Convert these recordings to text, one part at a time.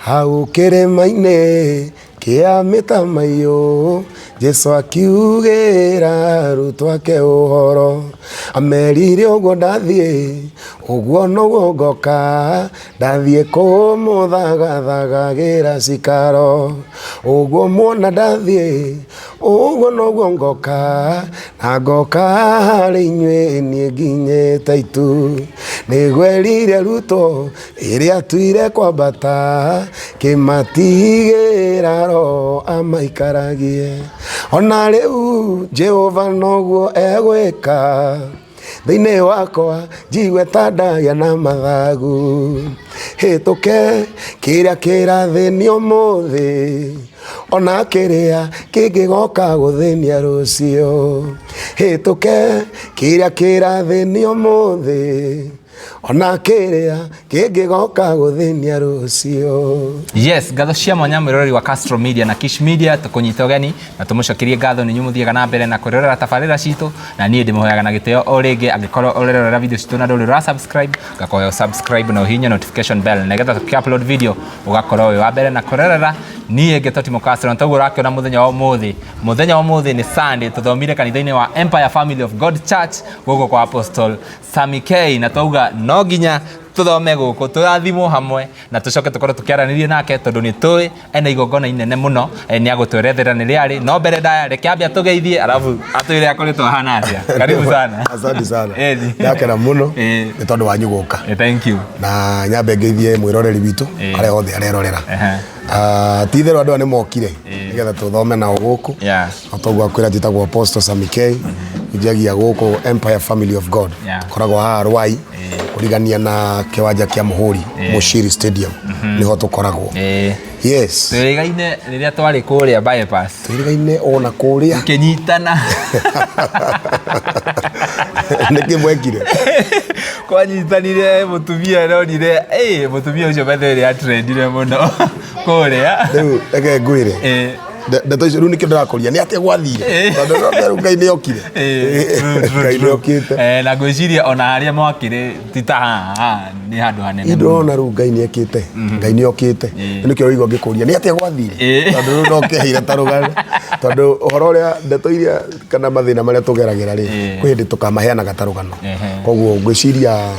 Hau kĩrĩma-inĩ kĩa mĩtamaiyũ, Jesu akiugĩra arutwo ake ũhoro. Amerire ũguo ndathiĩ, ũguo noguo ngoka, ndathiĩ kũmũthagathagagĩra cikaro. Ũguo muona ndathiĩ, ũguo noguo ngoka, na ngoka harĩ inyuĩ niĩ nginyĩte itu. Nĩgwerire arutwo Ĩrĩa atuire kwambata kĩmatigĩra roho amaikaragie. Ona rĩu Jehova noguo egwĩka thĩinĩ wakwa njigue ta ndagĩa na mathagu. Hĩtũke kĩrĩa kĩrathĩnia ũmũthĩ ona kĩrĩa kĩngĩgoka gũthĩnia rũciũ. Hĩtũke kĩrĩa kĩrathĩnia ũmũthĩ ona kĩrĩa kĩngĩgoka gũthĩnia rũciũ. Yes, ngatho cia mwanya mwĩroreri wa Castro Media na Kish Media tũkũnyita ũgeni na tũmũcokerie ngatho nĩ inyuĩ mũthiaga na mbere na kwĩrorera tabarĩra citũ na niĩ ndĩmũhoyaga na gĩtĩo o rĩngĩ angĩkorwo ũrerorera video citũ na ndũrĩ ũra subscribe ngakũhoya subscribe na ũhihinye notification bell nĩgetha tũkĩ upload video ũgakorwo wĩ wa mbere na kwĩrorera. Niĩ ngĩtwo Timo Castro na toguo ũrakĩona mũthenya wa ũmũthĩ, mũthenya wa ũmũthĩ nĩ Sunday tũthomire kanitha-inĩ wa Empire Family of God Church gũkũ kwa Apostle Sammy K na twauga no nginya tũthome gũkũ tũrathimwo hamwe na tũcoke tũkorwo tũkĩaranĩria nake tondũ nĩ tũĩ ena igongona inene mũno nĩ agũtwerethera nĩ rĩarĩ no mbere ndaya reke ambe atũgeithie arabu atwĩre akoretwo ahana atĩa. Karibu sana. Asante sana. Edi. Ndakena mũno nĩ tondũ wanyu gũka. Thank you. Na nyambe ngeithie mwĩroreri witũ harĩa hothe arerorera. Ti itherũ andũ aya nĩ mokire nĩgetha tũthome nao gũkũ. O toguo akwĩra njĩtagwo Apostle Sammy K. Njagia gũkũ Empire Family of God. Tũkoragwo haha Rwai kũrigania na kĩwanja kĩa Mũhũri Mũciri Stadium nĩho tũkoragwo. Yes. Twĩrĩgaine rĩrĩa twarĩ kũrĩa bypass. Twĩrĩgaine ona kũrĩa. Tũkĩnyitana. Nĩkĩ mwekire? Kwanyitanire mũtumia ndonire, mũtumia ũcio by the way nĩ atrendire mũno kũrĩa. Rĩu reke ngwĩre. Ndeto icio rĩu nĩkĩo ndĩrakũria nĩ atĩa gwathire tondũ rĩu Ngai nĩ okire. Ngai nĩ okĩte. Na ngwĩciria ona harĩa mwakĩrĩ ti ta haha nĩ handũ hanene. Ndĩrona rĩu Ngai nĩ ekĩte. Ngai nĩ okĩte. Nĩkĩo ũraigua ngĩkũria nĩ atĩa gwathire tondũ rĩu no kĩheire ta rũgano tondũ ũhoro ũrĩa ndeto iria kana mathĩna marĩa tũgeragĩra rĩ kwĩ hĩndĩ tũkamaheanaga ta rũgano. Koguo ngwĩciria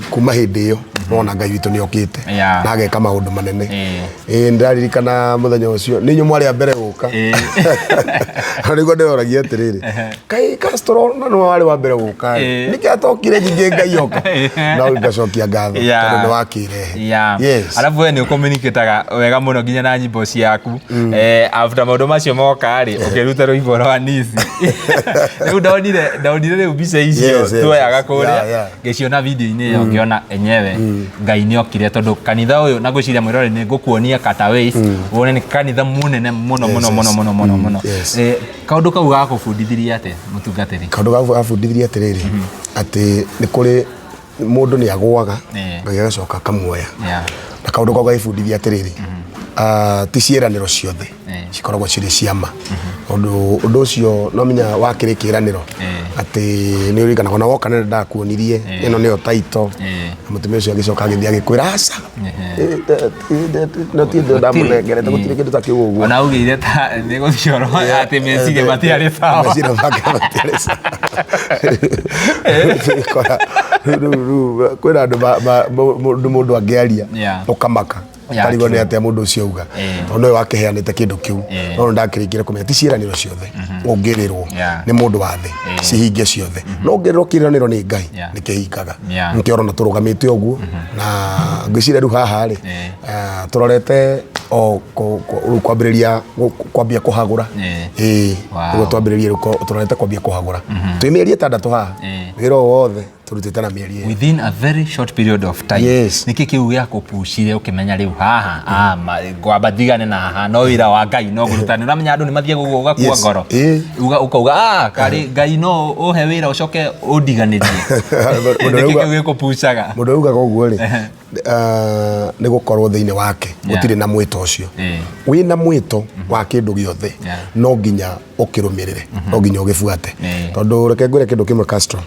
kuma hĩndĩ ĩyo nona Ngai witũ nĩ okĩte na ageka maũndũ manene. Ĩĩ ndĩraririkana mũthenya ũcio nĩ inyuĩ mwarĩ a mbere gũka. Na nĩguo ndĩroragia atĩrĩrĩ, kaĩ Castro na nĩwe warĩ wa mbere gũka ĩ, nĩkĩ atokire nyingĩ Ngai oka? No ngacokia ngatho tondũ nĩ wakĩrehe. Yes. Arabu we nĩ ũcommunicataga wega mũno nginya na nyĩmbo ciaku. After maũndũ macio moka rĩ, ũkĩruta rwĩmbo rwa Nisi. Rĩu ndonire rĩu mbica icio tuoyaga kũrĩa. Ngĩciona video-inĩ ĩyo ngĩona enyewe Ngai nĩ okire tondũ kanitha ũyũ na ngwĩciria mwĩrore nĩ ngũkuonia Kataways wone nĩ kanitha mũnene mũno mũno mũno mũno mũno mũno. Kaũndũ kau gakũbundithirie atĩa mũtungatĩri? Kaũndũ gau gabundithirie atĩrĩrĩ, atĩ nĩ kũrĩ mũndũ nĩ agũaga Ngai agacoka akamuoya. Na kaũndũ kau gagĩbundithia atĩrĩrĩ, ti ciĩranĩro ciothe cikoragwo cirĩ cia ma. Tondũ ũndũ ũcio no menya wakĩrĩ kĩranĩro atĩ nĩ ũririkanaga ona woka nĩ ndakuonirie ĩno nĩyo title na mũtumia ũcio agĩcoka agĩthiĩ agĩkwĩra aca no ti ndĩ ndamũnengerete gũtirĩ kĩndũ ta kĩu ũguo. Ona augire ta nĩ gũthiĩ oro atĩ meciria matiarĩ sawa. Meciria make matiarĩ sawa. Ũgĩkora rĩu kwĩna andũ mũndũ angĩaria ũkamaka. Ũkarigwo nĩ atĩa mũndũ ũcio auga tondũ nĩwe wakĩheanĩte kĩndũ kĩu no nĩndakĩrĩkire kũmenya ti ciĩranĩro ciothe ũngĩrĩrwo nĩ mũndũ wa thĩ cihinge ciothe no ũngĩrĩrwo kĩĩranĩro nĩ Ngai nĩ kĩhingaga. Nĩkĩo ũrona tũrũgamĩte ũguo na ngwĩciria rĩu haha rĩ tũrorete o rĩu kwambĩrĩria kwambia kũhagũra. Ĩĩ nĩguo twambĩrĩrie rĩu tũrorete kwambia kũhagũra. Twĩ mĩeri ĩtandatũ haha wĩra ũyũ wothe tũrutĩte na mĩeri ĩyo. Within a very short period of time. Nĩkĩ kĩu gĩakũpucire ũkĩmenya rĩu haha ngwamba ndigane na haha no wĩra wa Ngai no kũruta. Nĩ ũramenya andũ nĩ mathiaga ũguo ũgakua ngoro. Ũkauga karĩ Ngai no ũhe wĩra ũcoke ũndiganĩrie. Nĩkĩ kĩu gĩkũpucaga? Mũndũ ũrĩa ugaga ũguo rĩ, nĩ gũkorwo thĩinĩ wake gũtirĩ na mwĩto ũcio. Wĩna mwĩto wa kĩndũ gĩothe no nginya ũkĩrũmĩrĩre, no nginya ũgĩbuate. Tondũ reke ngwĩre kĩndũ kĩmwe Castro.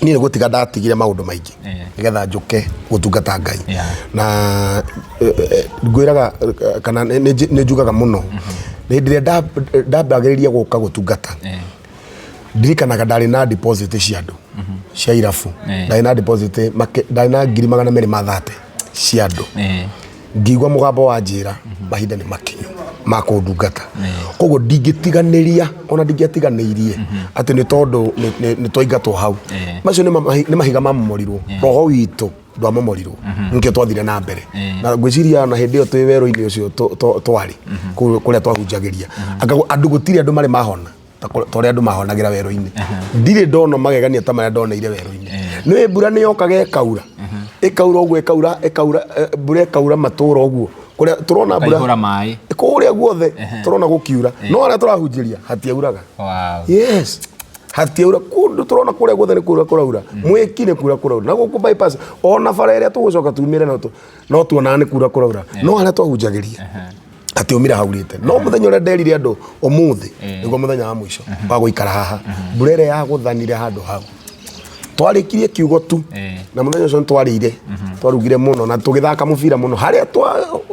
Niĩ nĩ gũtiga ndatigire maũndũ maingĩ Eh. nĩgetha njũke gũtungata Ngai. Yeah. Na ngwĩraga kana nĩ njugaga mũno, hĩndĩ ĩrĩa ndambagĩrĩria gũka gũtungata, ndirikanaga ndarĩ na deposit cia andũ cia irabu. Ndarĩ na deposit ndarĩ na 230,000 cia andũ. Ngĩigua mũgambo wa njĩra, mahinda nĩ makinyu ma kũndungata, koguo ndingĩtiganĩria, ona ndingĩatiganĩirie atĩ nĩ tondũ nĩ twaingatwo hau. Macio nĩ mahiga mamomorirwo, roho witũ ndwamomorirwo, nĩkĩo twathire na mbere. Na ngwĩciria ona hĩndĩ ĩyo twĩ werũ-inĩ ũcio twarĩ kũrĩa twahunjagĩria, anga andũ gũtirĩ andũ marĩ mahona ta ũrĩa andũ mahonagĩra werũ-inĩ. Ndirĩ ndona magegania ta marĩa ndoneire werũ-inĩ. Nĩ mbura nĩ yokaga ĩkaura, ĩkaura ũguo, ĩkaura, ĩkaura, mbura ĩkaura matũra ũguo kũrĩa tũrona mbura. Ũkaihũra maĩ. Kũrĩa guothe tũrona gũkiura, no harĩa tũrahunjĩria hatiauraga. Yes, hatiaura. Kũndũ tũrona kũrĩa guothe nĩ kura kũraura, mwĩki nĩ kura kũraura, na gũkũ bypass ona bara ĩrĩa tũgũcoka tumĩre no tuonaga nĩ kura kũraura, no harĩa twahunjagĩria hatiaumire haurĩte. No mũthenya ũrĩa nderire andũ, ũmũthĩ nĩguo mũthenya wa mũico wa gũikara haha, mbura ĩrĩa yagũthanire handũ hau twarĩkirie kiugo tu. Na mũthenya ũcio nĩtwarĩire, twarugire mũno na tũgĩthaka mũbira mũno harĩa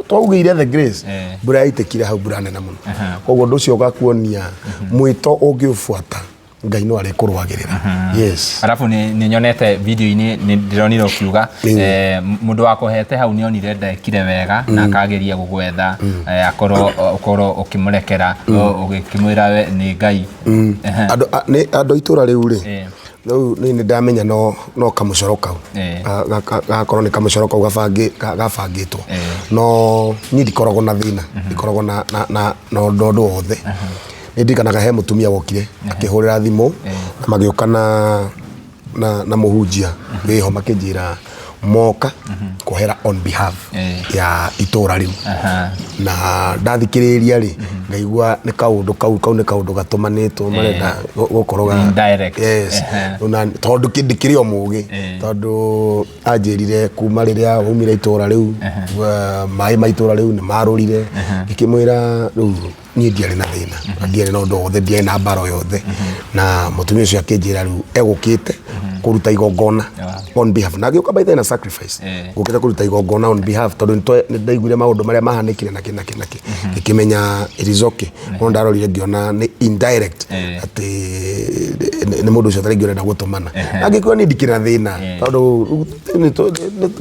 twaugĩire the grace. Mbura yaitĩkire hau, mbura nene mũno. Koguo ũndũ ũcio ũgakuonia mwĩto ũngĩũbuata, Ngai no arĩkũrũagĩrĩra, yes. Arabu nĩ nyonete video-inĩ, nĩ ndĩronire ũkiuga mũndũ wakũhete hau nĩ onire ndekire wega na akageria gũgwetha, akorwo ũkorwo ũkĩmũrekera, ũgĩkĩmwĩra we nĩ Ngai. Andũ nĩ andũ a itũra rĩu rĩ, rĩu nĩ ndamenya no kamũcoro kau. Gakorwo nĩ kamũcoro kau gabangĩtwo. No niĩ ndikoragwo na thĩna, ndikoragwo na ũndũ wothe. Nĩ ndirikanaga he mũtumia wokire akĩhũrĩra thimũ na magĩũka na mũhunjia wĩho, makĩnjĩra moka kũhera on behalf ya itũra rĩu. Na ndathikĩrĩria rĩ, ngaigua nĩ kaũndũ kau nĩ kaũndũ gatũmanĩtwo marenda gũkorwo Indirect. Yes. Na tondũ ndĩkĩrĩ o mũgĩ, tondũ anjĩrire kuma rĩrĩa waumire itũra rĩu, maĩ ma itũra rĩu nĩ marũrire. Ngĩkĩmwĩra rĩu niĩ ndiarĩ na thĩna na ndiarĩ na ũndũ wothe, ndiarĩ na mbara o yothe. Na mũtumia ũcio akĩnjĩra rĩu egũkĩte kũruta igongona on behalf, na agĩũka by the way na sacrifice. Gũkĩte kũruta igongona on behalf tondũ nĩ ndaiguire maũndũ marĩa mahanĩkire na kĩ na kĩ na kĩ, ngĩkĩmenya it is okay. No ndarorire ngĩona nĩ indirect, atĩ nĩ mũndũ ũcio tarĩngĩ ũrenda gũtũmana. Angĩkorwo niĩ ndikĩrĩ na thĩna, tondũ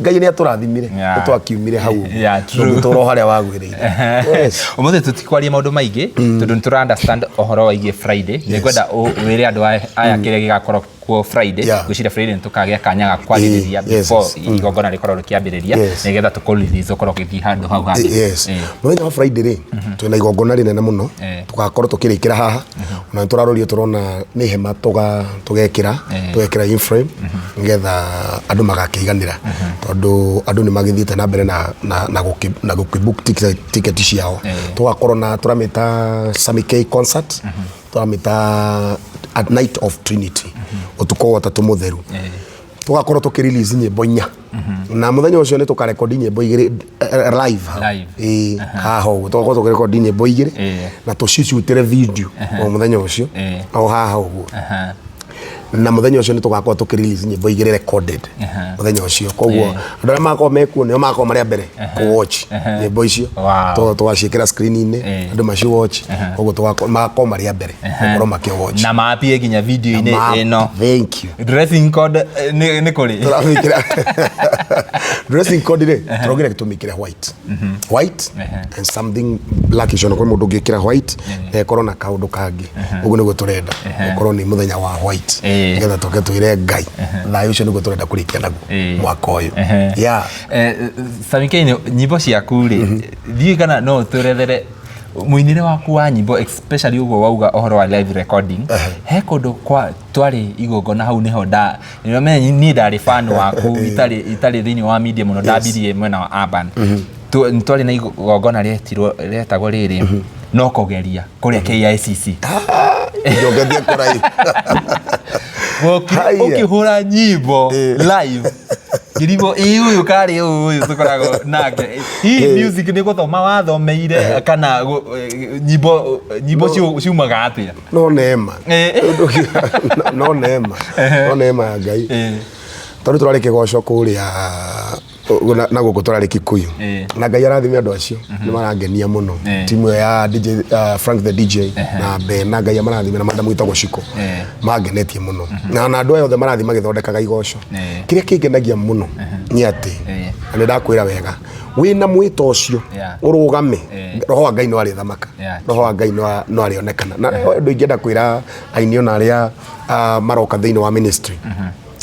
Ngai nĩ atũrathimire, nĩ twakiumire hau ũguo. Yeah, true. Ndũngĩtũra o harĩa wagwĩrĩire, yes. Ũmũthĩ tũtikwaria maũndũ maingĩ tondũ nĩ tũra understand ũhoro waigiĩ Friday. Nĩ ngwenda wĩre andũ aya kĩrĩa gĩgakorwo kuo Friday. Ngwĩciria Friday nĩ tũkagĩa kanya ga kwarĩrĩria before igongona rĩkorwo rĩkĩambĩrĩria, nĩgetha tũkũ release ũkorwo ũgĩthiĩ handũ hau hangĩ. Yes. Mũthenya wa Friday rĩ, twĩna igongona rĩnene mũno. Tũgakorwo tũkĩrĩkĩra haha, ona nĩ tũrarorio, tũrona nĩ hema tũgekĩra, tũgekĩra in-frame nĩgetha andũ magakĩiganĩra, tondũ andũ nĩ magĩthiĩte na mbere na gũkĩ book ticket ciao. Tũgakorwo na tũramĩta Sammy K concert, tũramĩta A Night of Trinity, ũtukũ wa ũtatũ mũtheru. Tũgakorwo tũkĩ release nyĩmbo inya, na mũthenya ũcio nĩ tũkarekondi nyĩmbo igĩrĩ live hau. Live. Ĩĩ, haha ũguo tũgakorwo tũkĩrekondi nyĩmbo igĩrĩ na tũcicutĩre video o mũthenya ũcio o haha ũguo. Na mũthenya ũcio nĩ tũgakorwo tũkĩ release nyĩmbo igĩrĩ recorded mũthenya ũcio, koguo andũ arĩa magakorwo mekuo nĩo magakorwo marĩ a mbere kũ watch nyĩmbo icio. Tũgaciĩkĩra screen-inĩ, andũ maci watch, koguo magakorwo marĩ a mbere gũkorwo makĩ watch. Na mapie nginya video-inĩ ĩno. Thank you. Dressing code nĩ kũrĩ? Tũramĩkĩra dressing code rĩ, tũraugire tũmĩkĩre white, white and something blackish. Ona kwĩ mũndũ ũngĩkĩra white na ĩkorwo na kaũndũ kangĩ. Ũguo nĩguo tũrenda ũkorwo nĩ mũthenya wa white, nĩgetha tũke twĩre Ngai thayũ ũcio nĩguo tũrenda kũrĩkia naguo mwaka ũyũ. Yeah. Sammy K, nyĩmbo ciaku rĩ, thiĩ kana no ũtũrethere mũinĩre waku wa nyĩmbo, especially ũguo wauga ũhoro wa live recording? He kũndũ kwa twarĩ igongona hau nĩho nda nĩũramenya niĩ ndarĩ fan waku itarĩ thĩinĩ wa media mũno, ndambirie mwena wa urban. Nĩ twarĩ na igongona rĩetirwo rĩetagwo rĩrĩ no kũgeria kũrĩa KICC. Njoketie kũraihu. Wokire Haiya. ũkĩhũra nyimbo live. Ngirigwo ĩ ũyũ karĩ ũyũ ũyũ tũkoragwo nake. Hihi music nĩ gũthoma wathomeire kana nyimbo nyimbo ciumaga atĩa? No neema. No neema, no neema ya Ngai. Tondũ tũrarĩ kĩgoco kũrĩa na gũkũ tũrarĩ Kikuyu. Na Ngai arathime andũ acio, nĩ marangenia mũno. Timu ĩyo ya DJ, Frank the DJ na Ben, na Ngai amarathime, na madam wĩtagwo Shiko. Mangenetie mũno. Na andũ aya othe marathiĩ magĩthondekaga igoco. Kĩrĩa kĩngenagia mũno nĩ atĩ, na nĩ ndakwĩra wega, wĩna mwĩto ũcio ũrũgame, roho wa Ngai no arĩthamaka, roho wa Ngai no arĩonekana. Na ũndũ ingĩenda kwĩra aini ona arĩa maroka thĩinĩ wa ministry,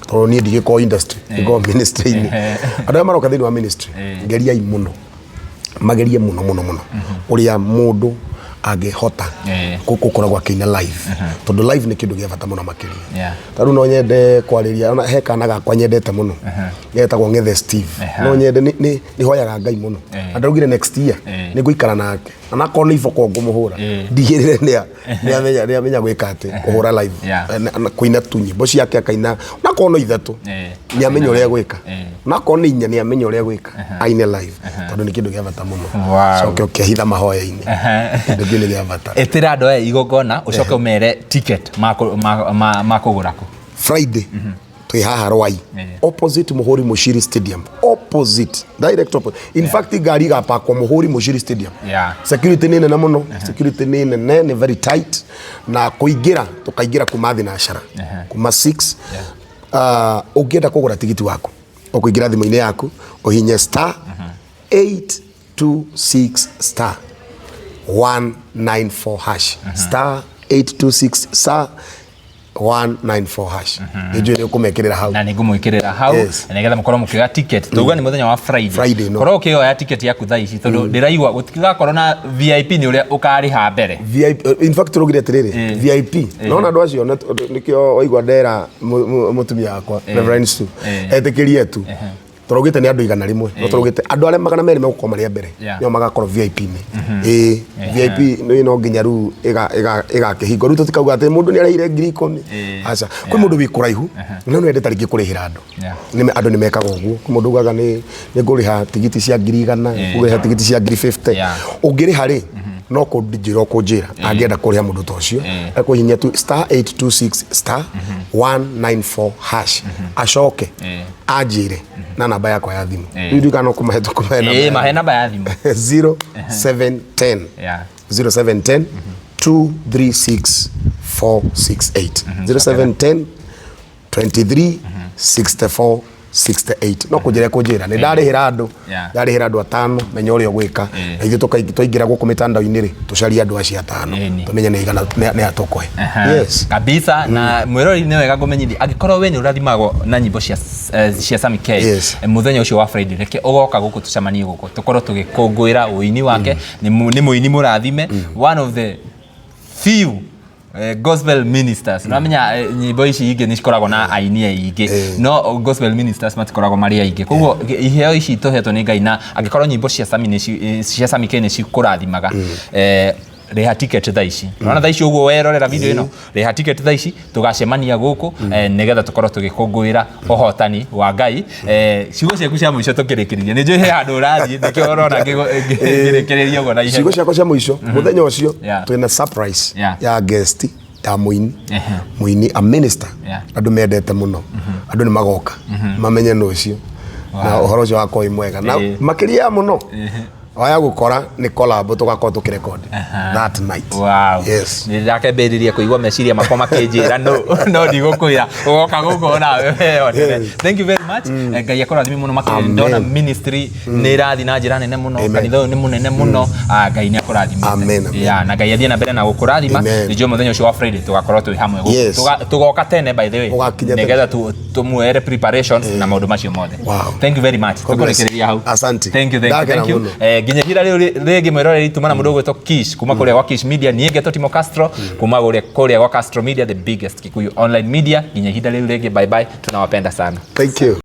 tondũ niĩ ndigĩkorwo industry, ngĩkorwo ministry-inĩ, andũ arĩa maroka thĩinĩ wa ministry, geriai mũno, magerie mũno mũno mũno ũrĩa mũndũ angĩhota gũkoragwo akĩina live, tondũ live nĩ kĩndũ gĩa bata mũno makĩria. Ta rĩu no nyende kwarĩria, ona he kana gakwa nyendete mũno getagwo Ng'ethe Steve. No nyende nĩ hoyaga Ngai mũno na ndaugire next year nĩ ngũikara nake, ona akorwo nĩ iboko ngũmũhũra, ndigĩrĩre nĩ amenya gwĩka atĩ kũhũra live. Na kũina tu nyĩmbo ciake akaina, onakorwo no ithatũ, nĩ amenya ũrĩa gwĩka, onakorwo nĩ inya, nĩ amenya ũrĩa gwĩka aine live, tondũ nĩ kĩndũ gĩa bata mũno. Coke ũkehitha mahoya-inĩ, kĩndũ kĩu nĩ gĩa bata. Ĩtĩra andũ aya igongona, ũcoke ũmere ticket makũgũra kũ. Friday twĩ haha Rwai, opposite Muhuri Mushiri Stadium, opposite, direct opposite. In fact, ngari igapakwo Muhuri Mushiri Stadium. Security nĩ nene mũno, security nĩ nene, nĩ very tight, na kũingĩra tũkaingĩra kuma thinacara, kuma 6. Ũngĩenda kũgũra tigiti waku, ũkũingĩra thimũ-inĩ yaku, ũhinye star 826 star 194 hash, star 826 star 194 hash. Nĩ njũĩ nĩ ũkũmekĩrĩra hau. Na nĩ ngũmwĩkĩrĩra hau nĩgetha mũkorwo mũkĩoya ticket. Tauga nĩ mũthenya wa Friday. Friday, no. Korwo ũkĩoya ticket yaku thaa ici, tondũ ndĩraigua gũtigakorwo na VIP, nĩ ũrĩa ũkarĩha mbere. VIP, in fact tũrugire atĩrĩrĩ, VIP nona andũ acio nĩkĩo waigua ndera mũtumia wakwa Reverend Sue etĩkĩrie tu, tũraugĩte nĩ andũ 100, no tũraugĩte andũ arĩa 200 megũkorwo marĩ a mbere nĩo magakorwo VIP-inĩ. Ĩĩ, VIP nĩ no nginya rĩu ĩgakĩhingwo. Rĩu tũtikauga atĩ mũndũ nĩ arĩhire 10,000. Aca, kwĩ mũndũ wĩ kũraihu no nĩ wendete rĩngĩ kũrĩhĩra andũ. Andũ nĩ mekaga ũguo. Kwĩ mũndũ ugaga nĩ ngũrĩha tigiti cia 100,000, ngũrĩha tigiti cia 50,000. Ũngĩrĩha rĩ, no kũnjĩra ũkũnjĩra, angĩenda kũrĩha mũndũ ta ũcio ekũhihinya tu star 826 star 194 hash, acoke anjĩre na namba yakwa ya thimũ. Rĩu ndiũĩ kana no kũmahe, tũkũmahe namba ya Mahe namba ya thimũ. 0710 0710 236 468, 0710 23 64 68. No kũnjĩra kũnjĩra nĩ ndarĩhĩra andũ, ndarĩhĩra andũ atano, menya ũrĩa ũgwĩka. Na ithuĩ twaingĩra gũkũ mĩtandao-inĩ rĩ, tũcarie andũ acio atano, tũmenye nĩ igana nĩ atũkũhe. Yes. Kabisa. Na mwĩrori, nĩ wega ngũmenyithia, angĩkorwo we nĩ ũrathimagwo na nyĩmbo cia Sammy K, mũthenya ũcio wa Friday reke ũgoka gũkũ, tũcemanie gũkũ, tũkorwo tũgĩkũngũĩra ũini wake. Nĩ mũini mũrathime, one of the few gospel ministers. Nĩwamenya nyĩmbo ici ingĩ nĩ cikoragwo na aini aingĩ, no gospel ministers matikoragwo marĩ aingĩ. Koguo iheo ici tũhetwo nĩ Ngai, na angĩkorwo nyĩmbo cia Sammy cia Sammy K nĩ cikũrathimaga, rĩha ticket thaa ici. Unaona thaa ici ũguo werorera video ĩno, rĩha ticket thaa ici, tũgacemania gũkũ nĩgetha tũkorwo tũgĩkũngũĩra ũhotani wa Ngai. Ciugo ciaku cia mũico tũkĩrĩkĩrĩria, nĩ njũĩ he handũ ũrathiĩ, nĩkĩo ũrona ngĩrĩkĩrĩria ũguo na ihenya. Ciugo ciakwa cia mũico, mũthenya ũcio twĩna surprise ya guest ya mũini, mũini a minister andũ mendete mũno. Andũ nĩ magoka mamenye nũ ũcio, na ũhoro ũcio wakorwo wĩ mwega na makĩria ya mũno waya gũkora nĩ collab tũgakorwo tũkĩrekodi that night. Yes. Nĩ ndakembĩrĩria kũigua meciria makwa makĩnjĩra no no ndigũkwĩra, ũgoka gũkũ nawe weyonere. Thank you very much. Ngai akũrathime mũno makĩria. Ndona ministry nĩ ĩrathiĩ na njĩra nene mũno. Amen. Kanitha ũyũ nĩ mũnene mũno. Ah, Ngai nĩ akũrathimĩte. Amen, amen. Yeah, na Ngai athiĩ na mbere na gũkũrathima. Amen. Nĩ njũĩ mũthenya ũcio wa Friday tũgakorwo twĩ hamwe gũkũ. Tũgoka tene, by the way, Ũgakinya tene. nĩgetha tũmuoere preparations na maũndũ macio mothe. Thank you very much. God bless. Tũkũrĩkĩrĩria hau. Asante. Thank you, thank you, Ndakena thank you. mũno. Nginya ihinda rĩu rĩngĩ, mwĩroreri, tuma na mũndũ ũgwĩtwo Kish kuma kũrĩa gwa Kish Media, niĩ ngetwo Timo Castro kuma kũrĩa gwa Castro Media, the biggest Kikuyu online media. Nginya ihinda rĩu rĩngĩ, bye bye, tunawapenda sana. Thank you.